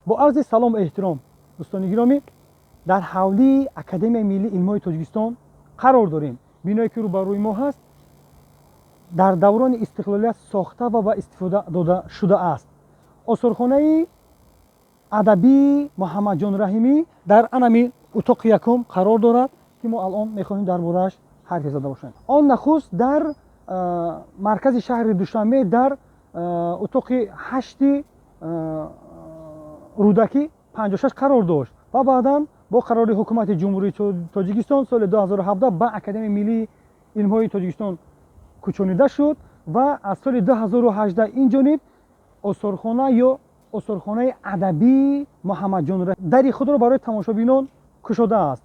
Бо арзи салому эҳтиром, дӯстони гиромӣ, дар ҳавлии Академияи миллии илмҳои Тоҷикистон қарор дорем. Биное ки рӯбарӯи мо ҳаст, дар даврони истиқлолият сохта ва ба истифода дода шудааст. Осорхонаи адабии Муҳаммадҷон Раҳимӣ дар анами утоқи якум қарор дорад, ки мо алон мехоҳем дар борааш ҳарф зада бошем. Он нахуст дар маркази шаҳри Душанбе дар утоқи ҳашти Рӯдакӣ 56 қарор дошт ва баъдан бо қарори ҳукумати Ҷумҳурии Тоҷикистон соли 2017 ба Академияи миллии илмҳои Тоҷикистон кӯчонида шуд ва аз соли 2018 ин ҷониб осорхона ё осорхонаи адабии Муҳаммадҷон дари худро барои тамошобинон кушодааст.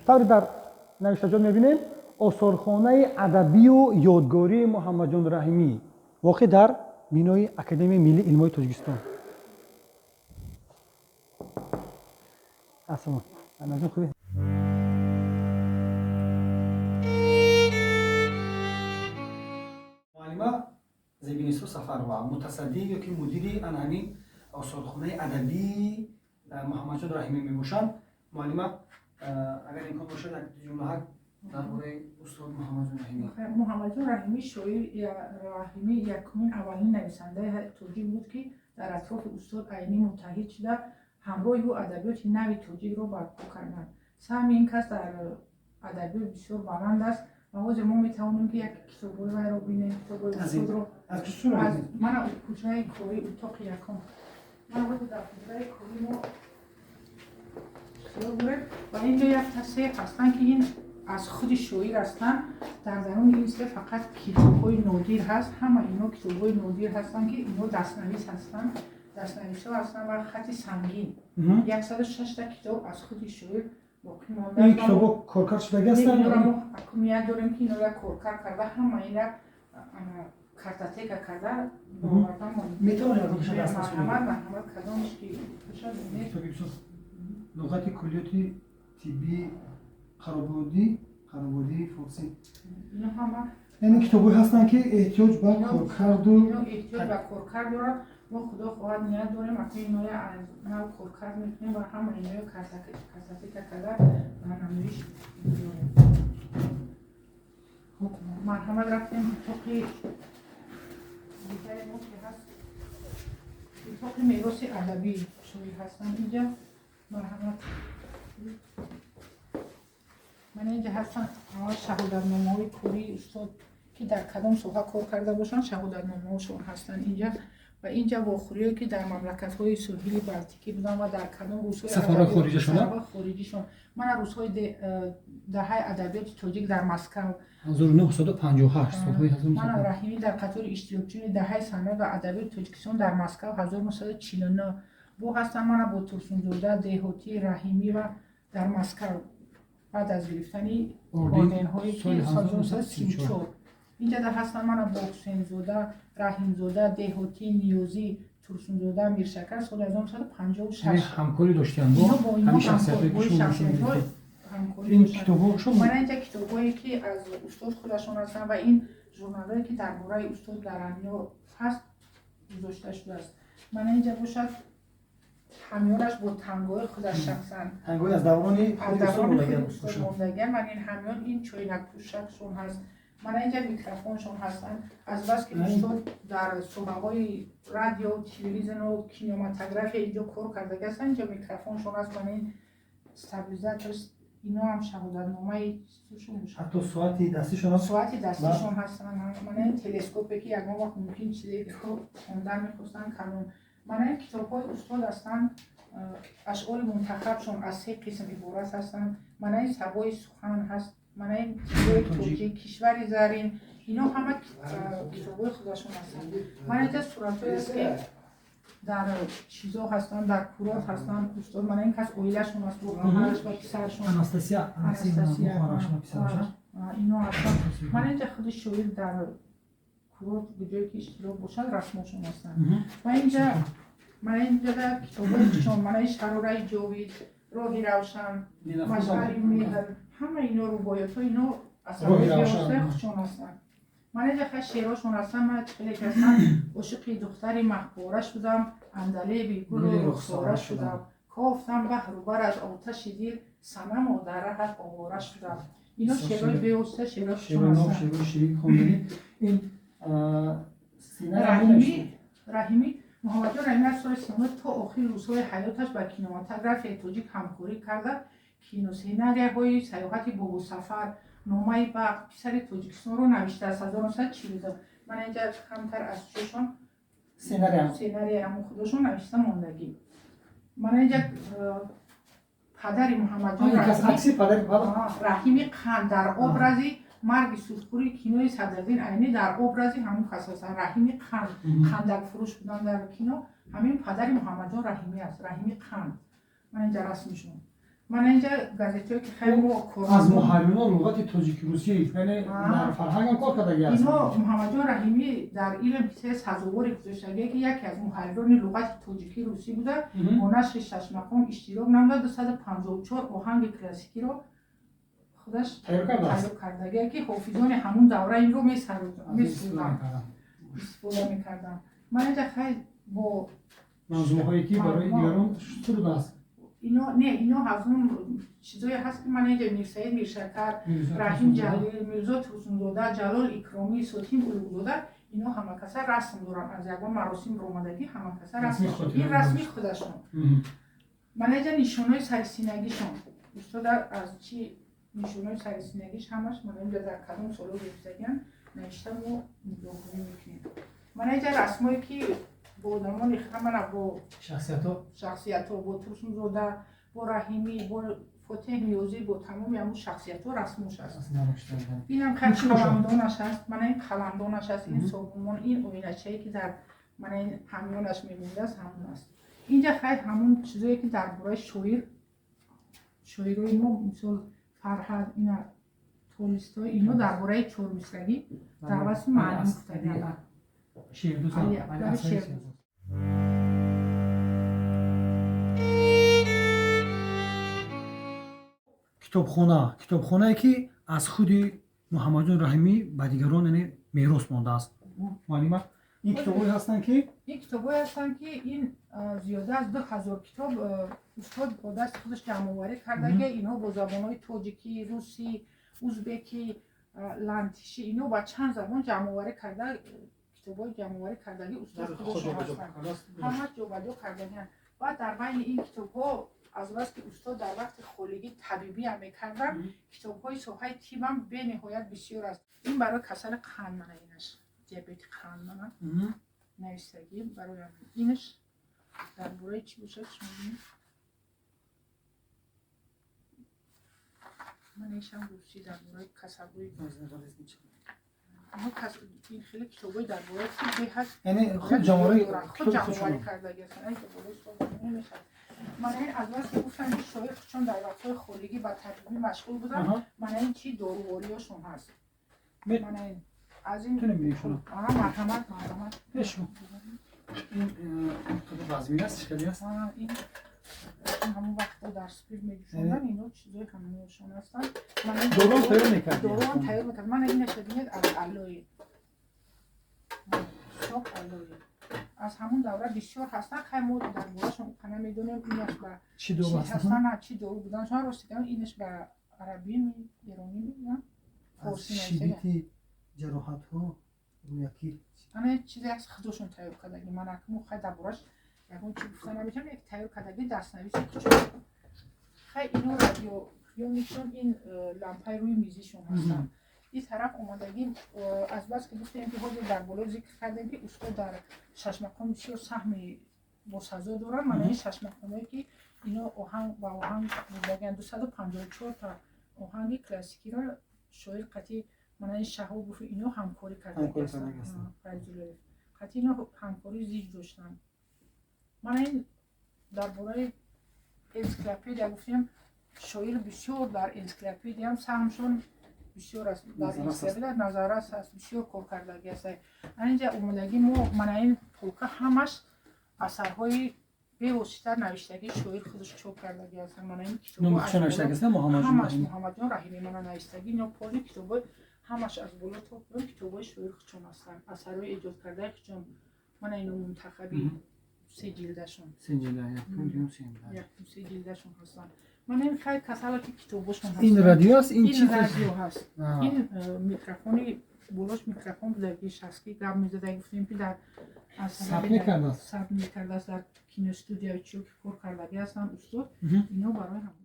Тавре дар навиштаҷот мебинем, осорхонаи адабию ёдгории Муҳаммадҷон Раҳимӣ воқеъ дар бинои Академияи миллии илмҳои Тоҷикистон. Ассалом. Муаллима Зебинисо Сафарова, мутасаддӣ ёки мудири ан ҳамин осорхонаи адабии Муҳаммадҷон Раҳимӣ мебошанд. Муаллима, агар имкон бошад, як ҷумлаҳак дар бораи устод Муҳаммадҷон Раҳимӣ. Муҳаммадҷон Раҳимӣ шоир Раҳимӣ якумин аввалин нависандаи тоҷик буд, ки дар атрофи устод Айнӣ муттаҳид шуда, ҳамроҳи ӯ адабиёти нави тоҷикро барпо карданд. Саҳми ин кас дар адабиёт бисёр баланд аст ва ҳозир мо метавонем, ки як китобҳои вайро бинем, китобҳои устодро. Мана ҳуҷраи корӣ, утоқи якум. Мана ҳозир дар ҳуҷраи корӣ мо хиёл дорем ва инҷо як тасвир ҳастанд, ки ин аз худи шоир ҳастанд. Дар даруни ин се фақат китобҳои нодир ҳаст. Ҳама ино китобҳои нодир ҳастанд, ки ино дастнавис ҳастанд, дастнависҳо ҳастанд ва хати сангин. 106-та китоб аз худи шоир боқӣ монда. Ин китобҳо коркард шудагӣ ҳастанд? Инора мо акумият дорем, ки инора коркард карда, ҳама ина картотека карда овардан. Метавонем аз онша дастрас кунем? Марҳамат, марҳамат, кадомеш ки бошад. Луғати куллиёти тиббии Қарободӣ, Қарободии форсӣ. Ино ҳама яъне китобҳое ҳастанд, ки эҳтиёҷ ба коркарду ино эҳтиёҷ ба коркард дорад. Мо, худо хоҳад, ният дорем, акнун иноя аз нав коркард мекунем ва ҳама иноя картотека карда ба намоиш мегузорем. Марҳамат, рафтем утоқи дигаре мо, ки ҳаст утоқи мероси адабии шоир ҳастанд инҷа. Марҳамат, мана инҷа ҳастанд аввал шаҳодатномаҳои кории устод, ки дар кадом соҳа кор карда бошанд, шаҳодатномаҳошон ҳастанд инҷа. Ва инҷа вохӯриҳое, ки дар мамлакатҳои соҳили Балтикӣ буданд ва дар кадом рӯзҳои сафарҳои хориҷашон, хориҷишон. Мана рӯзҳои даҳаи адабиёти тоҷик дар Москав 1958, солҳои Мана Раҳимӣ дар қатори иштирокчиёни даҳаи санъат ва адабиёти Тоҷикистон дар Москав 1949 бо ҳастанд. Мана бо Турсунзода, Деҳотӣ, Раҳимӣ ва дар Москав баъд аз гирифтани орденҳое, ки соли 1934 инҷа ҳастанд. Мана бо Ҳусейнзода, Раҳимзода, Деҳотӣ, Ниёзӣ, Турсунзода, Миршакар соли 1956 ҳамкорӣ доштанд бо ҳамин шахсиятҳое, ки ин китобҳошон. Мана инҷа китобҳое, ки аз устод худашон ҳастанд ва ин журналҳое, ки дар бораи устод дар ҳамино фасл гузошта шудааст. Мана инҷа бошад ҳамёнаш бо тангои худаш шахсан. Тангои аз даврони устод мондагиан. Ман ин ҳамён, ин чойнакпӯшакшон ҳаст. Мана инҷа микрофоншон ҳастанд. Азбаски устод дар соҳаҳои радио, телевизиону кинематография инҷо кор кардаги ҳастанд, инҷа микрофоншон аст. Мана ин стабилизатор, ино ҳам шаҳодатномаи шон. Ҳатто соати дастишон. Соати дастишон ҳастанд. Мана ин телескопе, ки ягон вақт мумкин чизе хондан мехостанд, калон. Мана ин китобҳои устод ҳастанд, ашъори мунтахабшон аз се қисм иборат ҳастанд. Мана ин Сабои сухан ҳаст, мана ин Тиллои тоҷик, Кишвари зарин, ино ҳама китобҳои худашон ҳастанд. Мана инҷа суратҳое аст, ки дар чизо ҳастанд, дар курорт ҳастанд устод. Мана ин кас оилашон аст бо хоҳараш ва писаршон. Анастасия. Ино ҳастанд. Мана инҷа худи шоир дар курорт, ҷое ки иштирок бошад, расмошон ҳастанд. Ва инҷа Мана инҷа китобҳои худшон, мана ин Шарораи ҷовид, Роҳи равшан, Машъали меҳр, ҳама ино рубоятҳо, ино асарҳои бевоситаи худшон ҳастанд. Мана инҷа хай шеърҳошон ҳастанд, мана чӣ хеле ки ҳастанд: ошиқи духтари маҳпора шудам, андалеби гулу рухсора шудам, кофтам баҳру бар аз оташи дил, санамо дар раҳат овора шудам. Ино шеърҳои бевосита шеърҳои худшон ҳастанд. Шеърҳои ширин хонданӣ. Ин Раҳимӣ Муҳаммадҷон Раҳимӣ аз соли 39 то охири рӯзҳои ҳаёташ ба кинематографияи тоҷик ҳамкорӣ карда, киносценарияҳои Саёҳати бобосафар, Номаи бахт, Писари Тоҷикистонро навиштааст. 1942. Мана инҷа камтар аз чӯшон сценария ҳамон худошон навишта мондагӣ. Мана инҷа падари Муҳаммадҷон Раҳими Қанд дар образи марги сурхӯри кинои Садриддин Айнӣ, дар образи ҳамон кас ҳастанд. Раҳими Қанд, қандакфурӯш будан дар кино, ҳамин падари Муҳаммадҷон Раҳимӣ аст, Раҳими Қанд. Мана инҷа расмишон. Мана инҷа газетҳое ки хеле мо аз муҳаррирон луғати тоҷики-русӣ, яъне дар фарҳангам кор кардагӣ аст. Ино Муҳаммадҷон Раҳимӣ дар илм ҳиссаи сазоворе гузоштагие, ки яке аз муҳаррирони луғати тоҷикӣ-русӣ буда, бо нашри Шашмақом иштирок намуда, 254 оҳанги классикиро худаш тайёр кардагие, ки ҳофизони ҳамун давра инро месуруданд, истифода мекарданд. Ман инҷа хай бо манзумаҳое ки барои дигарон суруд аст. Ино не, ино ҳазун чизое ҳаст, ки ман инҷа Мирсаид Миршакар, Раҳим Ҷалил, Мирзо Турсунзода, Ҷалол Икромӣ, Сотим Улуғзода, ино ҳама каса расм доранд, аз ягон маросим омадагӣ ҳама каса расм. Ин расми худашон. Ман инҷа нишонаи сарисинагишон. Устод аз чи нишонаи сарисинагиш ҳамаш ман инҷа дар кадом солҳо гирифтагиан навишта мо нигоҳбонӣ мекунем. Ман инҷа расмое ки бо одамони ҳамана бо шахсиятҳо, бо Турсунзода, бо Раҳимӣ, бо Фотеҳ Ниёзӣ, бо тамоми ҳамун шахсиятҳо расмош аст. Инам хай қаламдонаш аст, мана ин қаламдонаш аст, ин собунмон, ин оиначае ки дар мана ин ҳамёнаш мемондааст, ҳамон аст. Инҷа хай ҳамун чизое ки дар бораи шоир, шоирои мо, мисол Фарҳад, ина Толстой, ино дар бораи чормисрагӣ дар васфи муаллим гуфтагианд. Китобхона, китобхонае ки аз худи Муҳаммадҷон Раҳимӣ ба дигарон яъне мерос мондааст. Муаллима, ин китобҳое ҳастанд ки ин китобҳое ҳастанд, ки ин зиёда аз 2000 китоб устод бо дасти худаш ҷамъоварӣ кардаги. Инҳо бо забонҳои тоҷикӣ, русӣ, узбекӣ, лантишӣ, ино ба чанд забон ҷамъоварӣ карда, китобҳои ҷамъоварӣ кардаги устод худошон ҳастанд, ҳама ҷобаҷо кардагианд. Баъд дар байни ин китобҳо, аз бас ки устод дар вақти холигӣ табибиам мекарданд, китобҳои соҳаи тибам бениҳоят бисёр аст. Ин барои касали қанд, мана инаш диабети қанд, мана нависагӣ барои инаш дар бораи чӣ бошад шумо бинед. Мана ишам русӣ дар бораи касалҳои ин хеле китобҳои дар бораи тиб беҳад, яъне худ ҷамъоварӣ кардагӣ ҳастанд. Мана ин аз бас ки гуфтам, ки шоир чун дар вақтҳои холигӣ ба табибӣ машғул буданд, мана ин чи дорувориёшон ҳаст. Мана ин аз ин марҳамат, марҳамат. Ин қадр вазмин аст, чӣ хеле аст? Ин ҳамон вақтҳо дар спирт меҷӯшонданд, ино чизои ҳамонашон ҳастанд. Дорум тайёр мекард. Дорум тайёр мекард. Мана инаша бинед, аз аллои соқ аллои аз ҳамон давра бисёр ҳастанд. Хай мо дар борашон уқа намедонем, инаш ба чӣ дору ҳастанд, чӣ дору буданшон. Рости гап, инаш ба арабӣ, эронӣ, форсӣ. Шиддати ҷароҳатҳо рӯякӣ. Ана чизе аз худошон тайёр кардагӣ. Ман акму хай дар бораш ягон чи гуфта наметавонам, як тайёр кардагӣ дастнависи худшон. Хай ино радиоёнишон, ин лампаи рӯи мизишон ҳастанд. Ин тараф омадагӣ, аз бас ки гуфтем, ки ҳозир дар боло зикр кардем, ки устод дар шашмақом бисёр саҳми босазо доранд. Мана ин шашмақомое ки ино оҳанг ба оҳанг бурдагианд, 254 та оҳанги классикиро шоир қатъи мана ин Шаҳобов ино ҳамкорӣ кардагиастанд. Файзуллоев қатъи ино ҳамкорӣ зич доштанд. Мана ин дар бораи энсиклопедия гуфтем, шоир бисёр дар энсиклопедиям саҳмшон бисёр аст, дар энсиклопедия назаррас аст, бисёр кор кардагӣ аст. Ана инҷа омодагӣ мо, мана ин полка ҳамаш асарҳои Бевосита навиштагии шоир худаш чоп кардагӣ ҳастанд. Мана ин китобҳо ҳамаш Муҳаммадҷон Раҳимӣ мана навиштагӣ, ино поли китобҳои ҳамаш аз боло то поён китобҳои шоир худшон ҳастанд, асарҳои эҷодкардаи худшон. Мана ино мунтахаби се ҷилдашон. Се ҷилда, якум, дуюм, сеюм. Якум, се ҷилдашон ҳастанд. Мана ин хайр касалати китобошон ҳастанд. Ин радио аст? Ин чи радио ҳаст? Ин микрофони болош микрофон будаги, шахски гап мезада, гуфтем ки дар сабт мекардааст. Сабт мекардааст дар киностудия чиё ки кор кардагӣ ҳастанд устод. Ино барои ҳам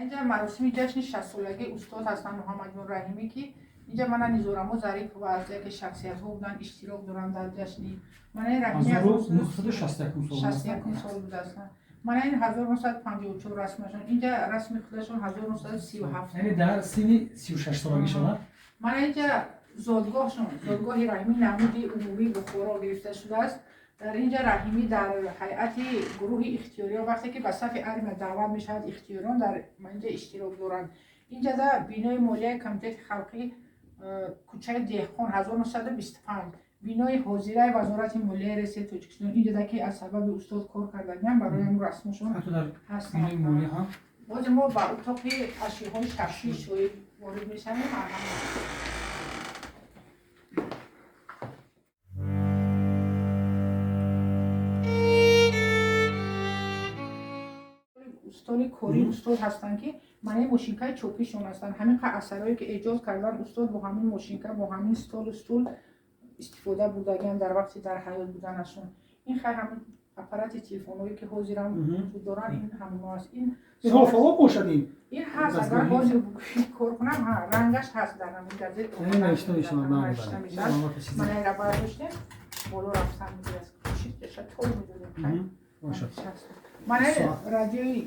инҷа маросими ҷашни 60-солагии устод ҳастанд Муҳаммадҷон Раҳимӣ, ки инҷа мана Низорамо Зарипова аз яке шахсиятҳо буданд, иштирок доранд дар ҷашни. Мана ин Раҳимӣ 1961 сол будааст. Мана ин 1954 расмашон, инҷа расми худашон 1937. Яъне дар синни 36 солагишон. Мана инҷа зодгоҳшон, зодгоҳи Раҳимӣ намуди умумии Бухоро гирифта шудааст. Дар инҷа Раҳимӣ дар ҳайати гурӯҳи ихтиёриён вақте ки ба сафи армия даъват мешавад, ихтиёриён дар инҷа иштирок доранд. Инҷа дар бинои молияи комитети халқӣ, кӯчаи Деҳқон 1925, бинои ҳозираи Вазорати молияи Русияи Тоҷикистон. Инҷа ки аз сабаби устод кор кардагиам барои ҳамун расмошон ҳастанд. Боз мо ба утоқи ашёҳои шахсии шоир ворид мешавем. Устони кории устод ҳастанд, ки манаи мошинкаи чопишон ҳастанд. Ҳамин асарҳое ки эҷод кардан устод бо ҳамин мошинка, бо ҳамин столу стул истифода бурдагиам дар вақти дар ҳаёт буданашон. Ин хай ҳамин аппарати телефонҳое ки ҳозирам вуҷуд доранд, ин ҳамоно аст. Ин фаъол бошад, ин ин ҳаст, агар ҳозир кор кунам, ҳа, рангаш ҳаст дар ҳамин газет навишта мешавад. Манаира бардоштем, боло рафтан мегирад, кӯшиш тол медодем. Манаи радиои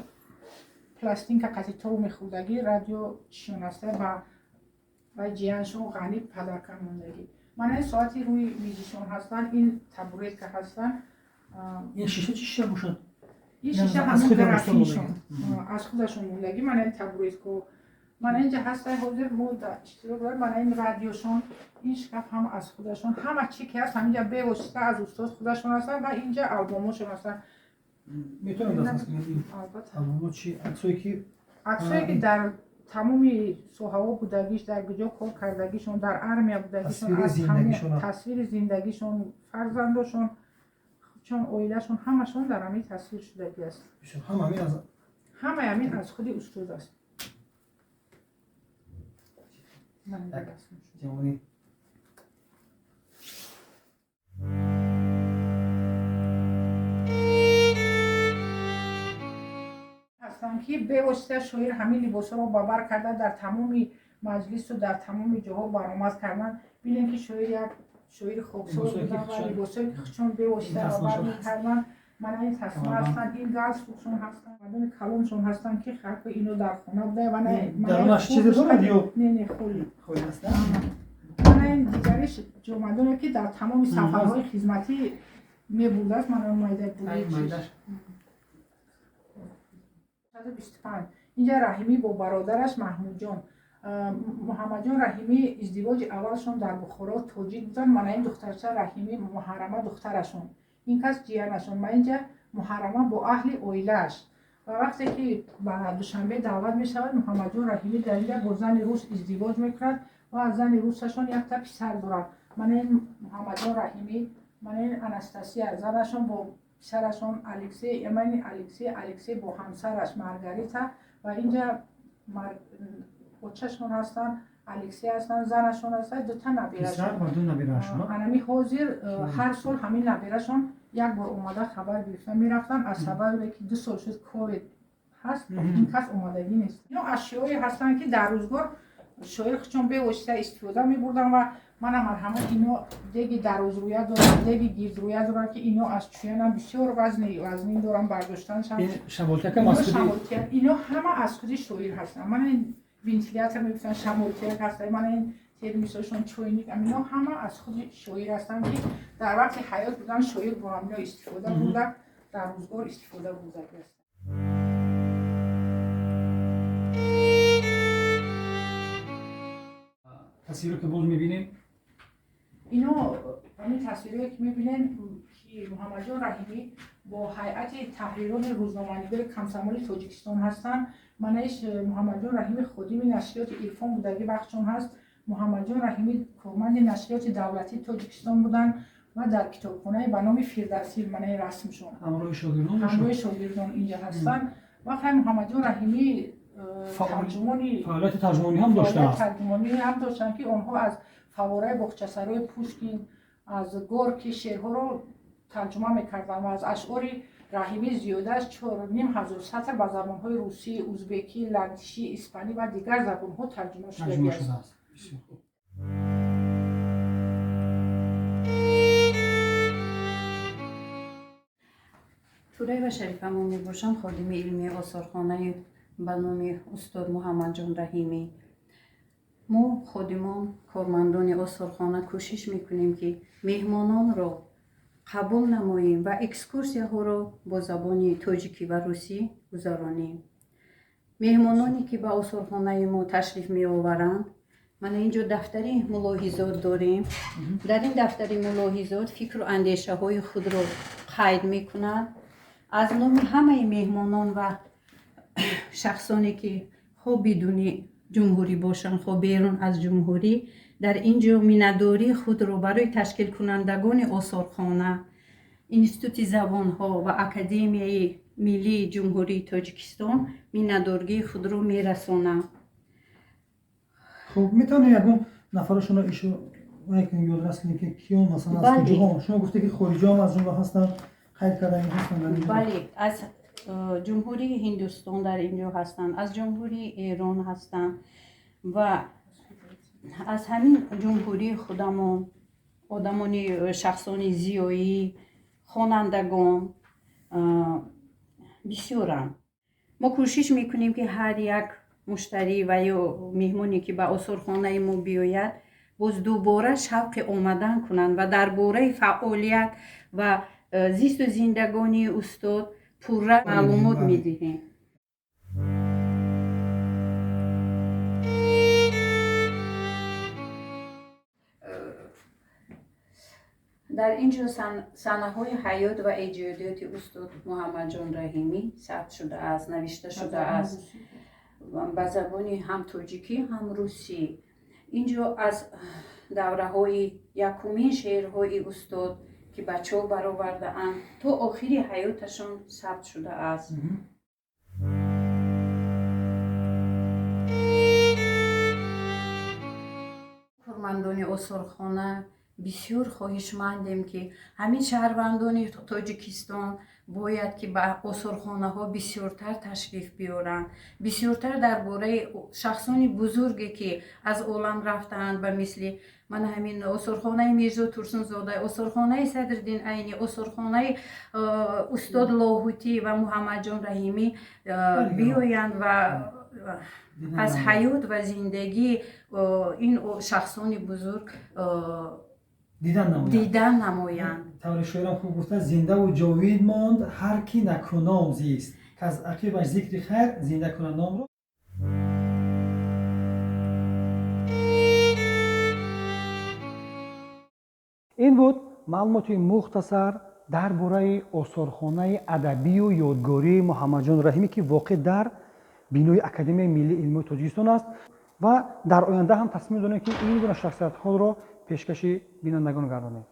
пластинка қати тол мехӯрдагӣ, радио чишон аста ва ҷияншон Ғанӣ падаркам мондагӣ. Мана ин соати рӯи мизишон ҳастанд, ин табуретка ҳастанд. Ин шиша чӣ шиша бошад? Ин шиша ҳамон графиншон аз худашон мондагӣ. Мана ин табуретко, мана инҷа ҳастай, ҳозир мо иштирок дорем. Мана ин радиошон, ин шкаф ҳам аз худашон, ҳама чӣ ки ҳаст ҳаминҷа бевосита аз устод худашон ҳастанд ва инҷа албомошон ҳастанд. Метавонем дастрас кунем? Албатта. Албомо чи? Аксое ки аксое ки дар тамоми соҳаҳо будагиш, дар куҷо кор кардагишон, дар армия будагишон, тасвири зиндагишон, фарзандошон, чон оилашон, ҳамашон дар ҳамин тасвир шудагӣ аст. Ҳамаи ҳамин аз худи устод аст. Ки бевосита шоир ҳамин либосҳоро ба бар карда дар тамоми маҷлису дар тамоми ҷоҳо баромад карданд. Бинем ки шоир як шоири хоксор буданд ва либосҳое ки худшон бевосита ба бар мекарданд. Мана ин тасма ҳастанд, ин галстукшон ҳастанд, мардони калоншон ҳастанд, ки ҳарфи ино дар хона буда. Не, не, холи. Мана ин дигариш ҷомадоне ки дар тамоми сафарҳои хизматӣ мебурдааст. Мана майда 25. Инҷа Раҳимӣ бо бародараш Маҳмудҷон. Муҳаммадҷон Раҳимӣ издивоҷи аввалшон дар Бухоро, тоҷик буданд. Мана ин духтарча Раҳимӣ Муҳаррама духтарашон, ин кас ҷиянашон. Ма инҷа Муҳаррама бо аҳли оилааш. Ва вақте ки ба Душанбе даъват мешавад, Муҳаммадҷон Раҳимӣ дар инҷа бо зани рус издивоҷ мекунад ва аз зани русашон якта писар дорад. Мана ин Муҳаммадҷон Раҳимӣ, мана ин Анастасия занашон бо писарашон Алексей, мани Алексей, Алексей бо ҳамсараш Маргарита ва инҷа очашон ҳастанд, Алексей ҳастанд, занашон ҳастанд, дута набирашон. Анами ҳозир ҳар сол ҳамин набирашон як бор омада хабар гирифта мерафтанд. Аз сабабе ки 2 сол шуд ковид ҳаст, ин кас омадагӣ нест. Ино ашёое ҳастанд ки дар рӯзгор шоир худшон бевосита истифода мебурданд ва мана марҳамат ино деги дарозрӯя доранд, деги гирдрӯя доранд, ки ино аз чӯянам бисёр вазнин доранд бардоштаншам. Ино ҳама аз худи шоир ҳастанд. Мана ин вентилятор мегуфтанд, шамолтияк ҳастанд, мана ин термисошон, чойник, ино ҳама аз худи шоир ҳастанд, ки дар вақти ҳаёт будан шоир бо ҳамино истифода бурда, дар рӯзгор истифода бурдагӣ аст. Тасвиро ки боз мебинем, Ино ҳамин тасвирое ки мебинем, ки Муҳаммадҷон Раҳимӣ бо ҳайати таҳрирони рӯзноманигори Комсомоли Тоҷикистон ҳастанд. Манаиш Муҳаммадҷон Раҳимӣ ходими нашриёти Ирфон будагӣ вақтшон ҳаст. Муҳаммадҷон Раҳимӣ корманди нашриёти давлатии Тоҷикистон буданд ва дар китобхонаи ба номи Фирдавсӣ, манаи расмшон ҳамроҳи шогирдон инҷа ҳастанд. Ва хай Муҳаммадҷон Раҳимӣ фаъолияти тарҷумонӣ ҳам доштанд. Тарҷумонӣ ҳам доштанд, ки онҳо аз фавораи Боғчасарои Пушкин, аз Горки шеърҳоро тарҷума мекарданд ва аз ашъори Раҳимӣ зиёда аз 4500 сатр ба забонҳои русӣ, узбекӣ, латишӣ, испанӣ ва дигар забонҳо тарҷума шудагиаст. Тураева Шарифамо мебошам, ходими илмии осорхонаи ба номи устод Муҳаммадҷон Раҳимӣ. Мо ходимон, кормандони осорхона кӯшиш мекунем, ки меҳмононро қабул намоем ва экскурсияҳоро бо забони тоҷикӣ ва русӣ гузаронем. Меҳмононе ки ба осорхонаи мо ташриф меоваранд, мана инҷо дафтари мулоҳизот дорем. Дар ин дафтари мулоҳизот фикру андешаҳои худро қайд мекунанд. Аз номи ҳамаи меҳмонон ва шахсоне ки хо бидуни ҷумҳурӣ бошанд, хо берун аз ҷумҳурӣ, дар ин ҷо миннатдории худро барои ташкилкунандагони осорхона, Институти забонҳо ва Академияи миллии Ҷумҳурии Тоҷикистон миннатдории худро мерасонам. Хуб, метавонед ягон нафарашонро ёдрас кунед, ки киён, масалан, аз куҷоҳо? Шумо гуфте ки хориҷиҳо аз ҷумла ҳастанд, қайд кардаги ҳастанд дар инҷо. Бале, аз Ҷумҳурии Ҳиндустон дар ин ҷо ҳастанд, аз Ҷумҳурии Эрон ҳастанд ва аз ҳамин ҷумҳурии худамон одамони шахсони зиёӣ, хонандагон бисёранд. Мо кӯшиш мекунем, ки ҳар як муштарӣ ва ё меҳмоне ки ба осорхонаи мо биёяд, боз дубора шавқи омадан кунанд ва дар бораи фаъолият ва зисту зиндагонии устод пурра маълумот медиҳем. Дар ин ҷо саҳнаҳои ҳаёт ва эҷодиёти устод Муҳаммадҷон Раҳимӣ сабт шудааст, навишта шудааст ба забони ҳам тоҷикӣ, ҳам русӣ. Ин ҷо аз давраҳои якумин шеърҳои устод, ки ба чоп баровардаанд, то охири ҳаёташон сабт шудааст. Кормандони осорхона бисёр хоҳишмандем, ки ҳамин шаҳрвандони Тоҷикистон бояд ки ба осорхонаҳо бисёртар ташриф биёранд, бисёртар дар бораи шахсони бузурге ки аз олам рафтаанд, ба мисли мана ҳамин осорхонаи Мирзо Турсунзода, осорхонаи Садриддин Айнӣ, осорхонаи устод Лоҳутӣ ва Муҳаммадҷон Раҳимӣ биёянд ва аз ҳаёт ва зиндагии ин шахсони бузург дидан намоянд. Тавре шоирам хуб гуфта, зиндаву ҷовид монд ҳар ки накуном зист, каз ақибаш зикри хайр зинда кунад номро. Ин буд маълумоти мухтасар дар бораи осорхонаи адабию ёдгории Муҳаммадҷон Раҳимӣ, ки воқеъ дар бинои Академияи миллии илмҳои Тоҷикистон аст ва дар оянда ҳам тасмим дорем, ки ин гуна шахсиятҳоро пешкаши бинандагон гардонем.